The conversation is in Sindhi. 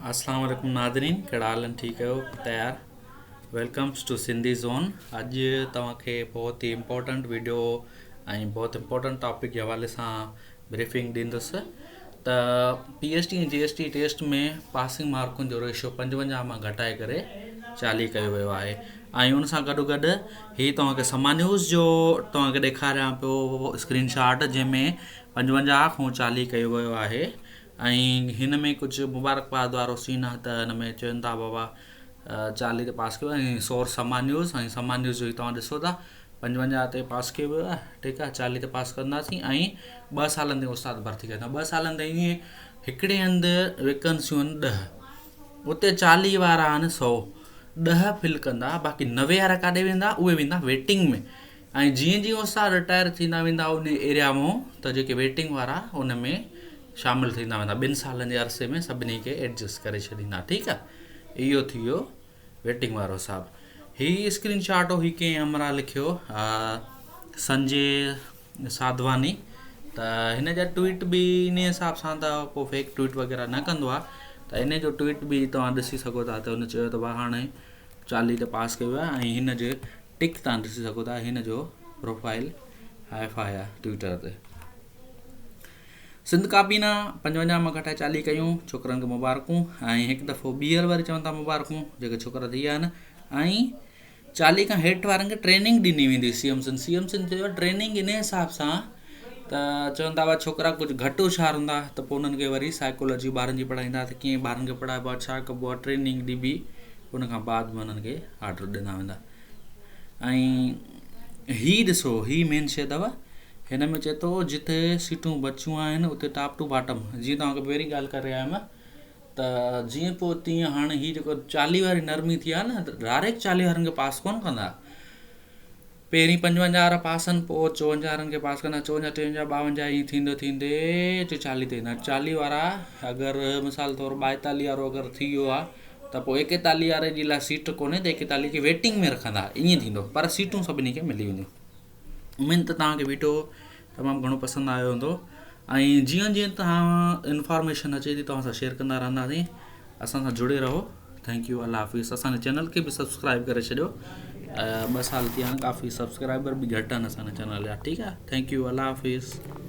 اسلام عليڪم ناظرين ڪهڙا حال آهن ٺيڪ آهيو تيار ويلڪمس ٽو سنڌي زون اڄ توهان کي بهت ئي امپورٽنٽ ويڊيو ۽ بهت امپورٽنٽ ٽاپڪ جي حوالي سان بريفنگ ڏيندس ته P S T ۽ G S T test ۾ passing مارڪن جو ريشو 55 مان گهٽائي ڪري 40 ڪيو ويو آهي ۽ ان سان گڏو گڏ هي توهان کي سما نيوز جو توهان کي ڏيکاريان پيو اسڪرين شاٽ جنهن ۾ 55 کان 40 ڪيو ويو آهي ۽ هن ۾ ڪجهه مبارڪباد وارو سين آهي ته هن ۾ چون ٿا بابا 40 تي پاس ڪيو ۽ source Samaa news ۽ Samaa news جو توهان ڏسو ٿا 55 تي پاس ڪيو ويو آهي ٺيڪ آهي 40 تي پاس ڪنداسين ۽ ٻه سالن تائين استاد ڀرتي ڪندا ٻه سالن تائين ائين هڪڙي هنڌ ويڪنسيون آهن 10 اتي 40 وارا آهن 100 10 فل ڪندا باقي 90 وارا ڪاڏي ويندا اهي ويندا ويٽنگ ۾ ۽ جيئن جيئن استاد رٽائر ٿيندا ويندا ان ايريا مون ته جيڪي ويٽنگ وارا ان ۾ شامل ٿيندا ويندا ٻن سالن جي عرصي ۾ سڀني کي ايڊجسٽ ڪري ڇڏيندا ٺيڪ آ اهو ٿي ويو ويٽنگ وارو حساب هي اسڪرين شاٽ هو هي ڪنهن همراهه لکيو سنجي ساڌواني ته هن جا ٽوئيٽ به ان حساب سان ته ڪو فيڪ ٽوئيٽ وغيره نه ڪندو آ ته ان جو ٽوئيٽ به توهان ڏسي سگهو ٿا ته هن چيو ته ڀا هاڻي 40 تي پاس ڪيو آهي ۽ هن جي ٽڪ تان ڏسي سگهو ٿا هن جو پروفائل هاء فاء آهي ٽوئٽر تي. سنڌ ڪابينا 55 مان گهٽائي 40 ڪيون، ڇوڪرن کي مبارڪون ۽ هڪ دفعو ٻيهر وري چون ٿا مبارڪون جيڪي ڇوڪرا ٿي ويا آهن ۽ 40 کان هيٺ وارن کي ٽريننگ ڏني ويندي C M Sindh C M Sindh چيو ٽريننگ ان حساب سان ته چون ٿا ڇوڪرا ڪجهه گهٽ هوشيار هوندا ته پوء انهن کي وري سائيڪولوجي ٻارن جي پڙهائيندا ته ڪيئن ٻارن کي پڙهائبو آهي ڇا ڪبو آهي ٽريننگ ڏبي ان کان بعد ۾ انهن کي آرڊر ڏنا ويندا ۽ هي ڏسو هي مين شي اٿو هن ۾ چئي ٿو جتي سيٽون بچيون آهن اتي ٽاپ ٽو باٽم جيئن توهان کي پهرين ڳالهه ڪري آيم ته جيئن پوء تيئن هاڻي هي جيڪو 40 واري نرمي ٿي آهي نه ڊائريڪٽ 40 وارن کي پاس ڪونه ڪندا پهرين 55 وارا پاس آهن پوء 54 وارن کي پاس ڪندا 54 53 52 ائين ٿيندو ٿيندي اچي 40 تي ايندا 40 وارا اگر مثال طور 42 وارو اگر ٿي ويو آهي ته پوء 41 واري جي لاء سيٽ ڪونهي ته 41 کي ويٽنگ ۾ رکندا ائين ٿيندو پر سيٽون سڀني کي ملي وينديون اميد ته توهان کي ويڊيو تمام گهڻو پسند آيو هوندو ۽ جيئن جيئن توهان انفارميشن اچي ٿي توهان سان شيئر ڪندا رهنداسين اسان سان جڙي رهو thank you الله حافظ اسان جي چينل کي به سبسڪرائب ڪري ڇڏيو ٻه سال ٿي ويا آهن ڪافي سبسڪرائبر به گهٽ آهن اسان جي چينل جا ٺيڪ آهي thank you الله حافظ.